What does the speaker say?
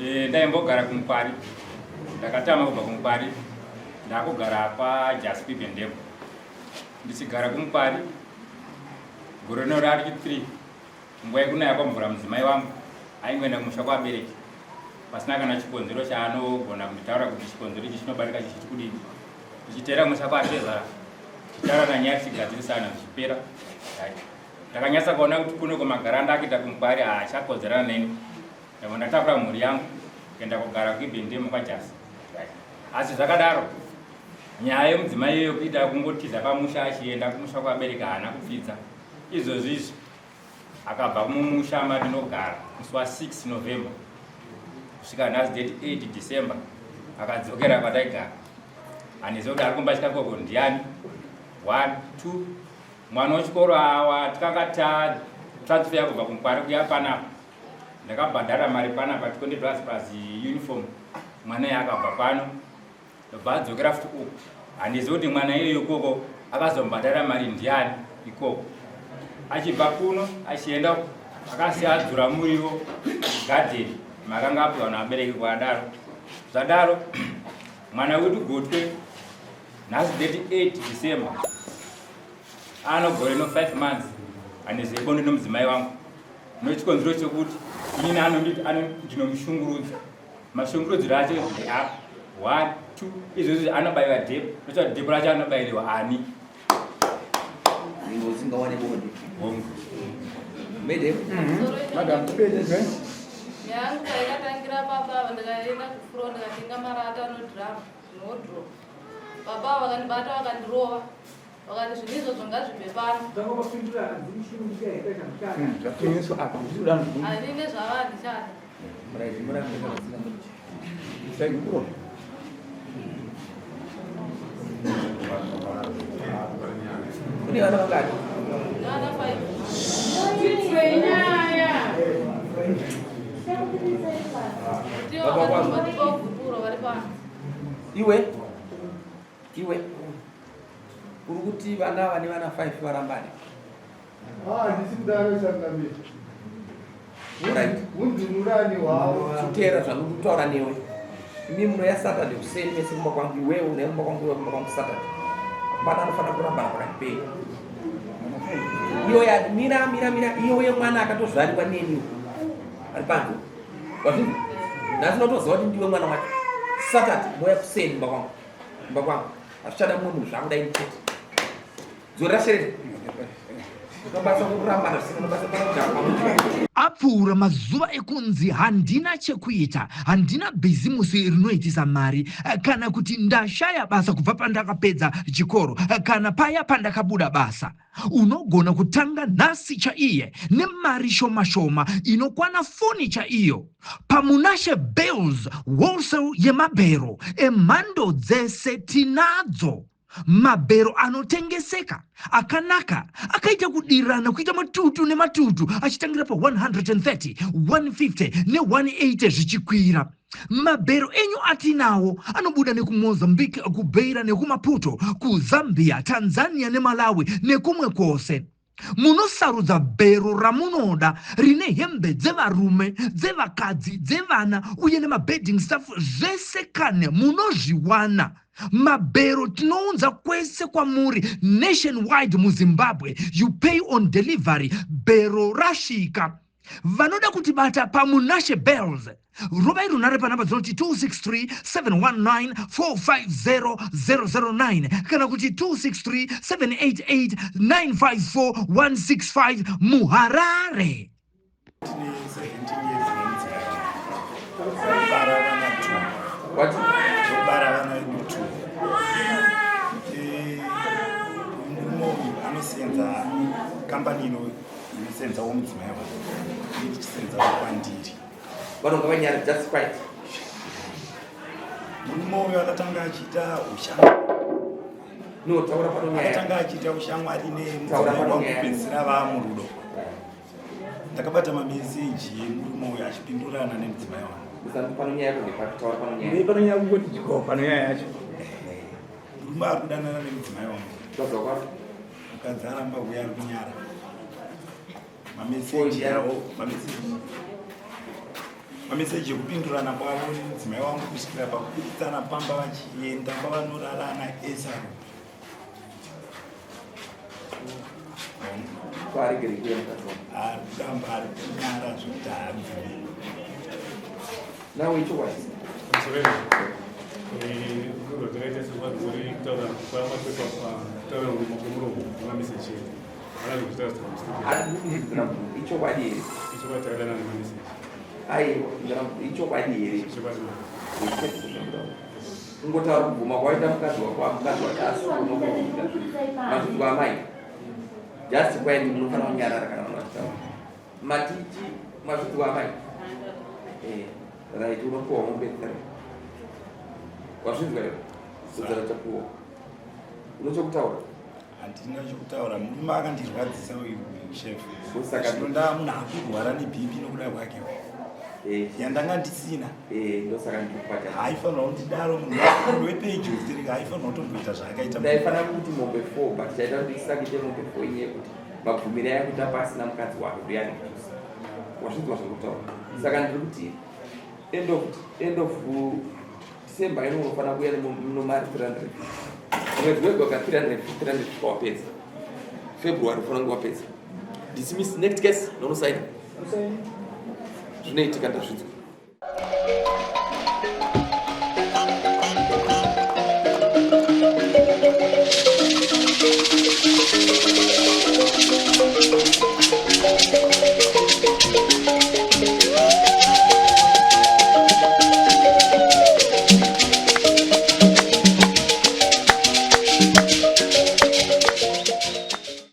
Eh, ndaimbogara kuMukwari, ndakatama kubva kuMukwari ndakugara kwaJaspi Bendebo. Ndichigara kuMukwari gore rino rari 3 nguva yekunaya kwamvura mudzimai wangu aingoenda kumusha kwabereki pasina kana chikonzero chaanogona kunditaura kuti chikonzero ichi chinobarika chichiti kudini. Tichiteera kumusha kwatezvara tichitaura nanyaya tichigadzirisana zvichipera. Ndakanyatsa kuona kuti kuno kumagaranda akuita kumukwari haachakodzerana neni. Ndabva ndatakura mhuri yangu kuenda kugara kuibhendemo kwajasi. Asi zvakadaro nyaya yemudzimai iyoyo kuita kungotiza pamusha achienda kumusha kwabereka haana kupfidza. Izvozvi izvi akabva mumusha mandinogara musi wa 6 November kusvika nhasi date 8 December akadzokera kwataigara. Handizivi kuti ari kumbatya koko ndiani. 1 2 Mwana wechikoro awa tikanga ta transfer kubva kuMukwari kuya panapa. Ndakabhadhara mari panapa 20 dollars plus uniform. Mwana iye akabva pano ndobva adzokera futi uku. Handizivi kuti mwana iyeyo ikoko akazombhadhara mari ndiani ikoko. Achibva kuno achienda uku akasiya adzura muriwo garden makanga apiwa navabereki kwadaro. Zvadaro mwana wedu gotwe nhasi date 8 December ano gore no 5 months anezve bonde nomudzimai wangu nochikonzero chekuti inini anonditi ndinomushungurudza mashungurudziro acho ndeapa 1 2 izvozvi anobayiwa depo nochati depo racho anobayiriwa ani usingawane bonde hongu madam Madam, Yangu paikatangira baba ava ndikaenda kufuro ndikatenga marata anodhiramu newodrop. Baba ava vakandibata vakandirova vakati zvinhu izvozvo ngazvibve pano. Zvapfunyiswa apa zvikuda Handini nezvava handichada. Saigukuro. Kune vana vangani? Vana 5. Ndivo Baba kwangu. vakandipa gupuro vari pano. Iwe iwe uri kuti vana vane vana 5 varambane. Handisi kudaro changamire. Right. Hundumurani hwavo. Chiteera zvandikutaura newe. Imi munoya Saturday kuseni mese kumba kwangu iwewe unouya kumba kwangu iwe kumba kwangu Saturday. Hapana anofanira kurambana pakati penyu. Iyo ya mira mira mira iyo yemwana akatozvariwa neni ari panze. Wazvinzwa? Nhasi unotoziva kuti ndiwe mwana wacho. Saturday moya kuseni kumba kwangu. Kumba kwangu. Hazvichada mumwe munhu zvangu dai chete. Dzorera shereni. Unobasa kurambana zvisina unobasa kugara pamwe. Apfuura mazuva ekunzi handina chekuita, handina bhizimusi rinoitisa mari, kana kuti ndashaya basa kubva pandakapedza chikoro kana paya pandakabuda basa. Unogona kutanga nhasi chaiye nemari shoma shoma inokwana foni chaiyo. PaMunashe Bales Wholesale yemabhero emhando dzese tinadzo. Mabhero anotengeseka akanaka akaita kudirana kuita matutu nematutu achitangira pa130, 150 ne180 zvichikwira. Mabhero enyu atinawo anobuda nekuMozambique, kuBeira nekuMaputo, kuZambia, Tanzania neMalawi nekumwe kwose. Munosarudza bhero ramunoda rine hembe dzevarume, dzevakadzi, dzevana uye nemabedding stuff zvese kane munozviwana. Mabhero tinounza kwese kwamuri nationwide muZimbabwe. You pay on delivery bhero rasvika. Vanoda kutibata paMunashe Bells rovai runhare panhamba dzinoti 263 719 450 009 kana kuti 263 788 954 165 muHarare. Tine 17 years nemudzimai wangu. Tobara vana two. What? Tobara vana vedu two. Eh, murume uyu anosenza kambani ino inosenzawo mudzimai wangu ichisenzawo kwandiri. Vanonga vanyara just quiet. Murume uyu akatanga achiita ushamwari. No, taura pano nyaya. Akatanga achiita ushamwari Taura nemudzimai pano wangu nyaya. kupedzisira vaamurudo. Ndakabata mameseji emurume uyu achipindurana nemudzimai wangu. Usati pano nyaya yako ndepapi taura pano nyaya. Ndei pano nyaya kungoti dyo pano nyaya yacho. Murume ari kudanana nemudzimai wangu. Mukadzi wako Mukadzi aramba kuuya ari kunyara. Mameseji awo, mameseji. Mameseji ekupindurana kwavo nemudzimai wangu kusvikira pakuburitsana pamba vachienda kwavanorarana esaro. Kwaregere kuya mukadzi wangu. Ari kuramba ari kunyara zvekuti haabvumi. Nawe ichokwadi. Takaita sekuvadzori kutaura kwamapepa kutaura kwemuromo nemameseji edu. Ichokwadi here? Ichokwadi takadanana nemameseji. Aiwa, ichokwadi here? Kungotaura kubvuma kwaita mukadzi wako mukadzi wake asi unokuita. Mazvinzwa amai. Just quiet munofanira kunyarara kana vanhu vachitaura. Matiti mazvinzwa amai. Eh, right unopuwa mombe 3. Wazvinzwa here? Kudzara chapuwa. Unochokutaura? Handina chokutaura, murume akandirwadzisa uyu chef. Saka Zvino ndaa munhu akurwara neBP nokuda kwake uyu. Yandanga ndisina. Eh, ndosaka ndikubata. Haifanira kundidaro munhu munhu wepedyo stereki haifanira kutomboita zvaakaita. Ndaifanira kuti mombe 4 but chaita kuti tisakite mombe 4 inyaya yekuti mabvumiro ayakuita pasina mukadzi wake ndoyanikutusa. Wazvinzwa zvandikutaura. Saka ndiri kuti end of December ino unofanira kuuya nomari 300. Mwedzi wega wega 300 300 kusvika wapedza. February unofanira kunge wapedza. Dismiss next case nonosaina. Zvinoitika ndazvinzwa.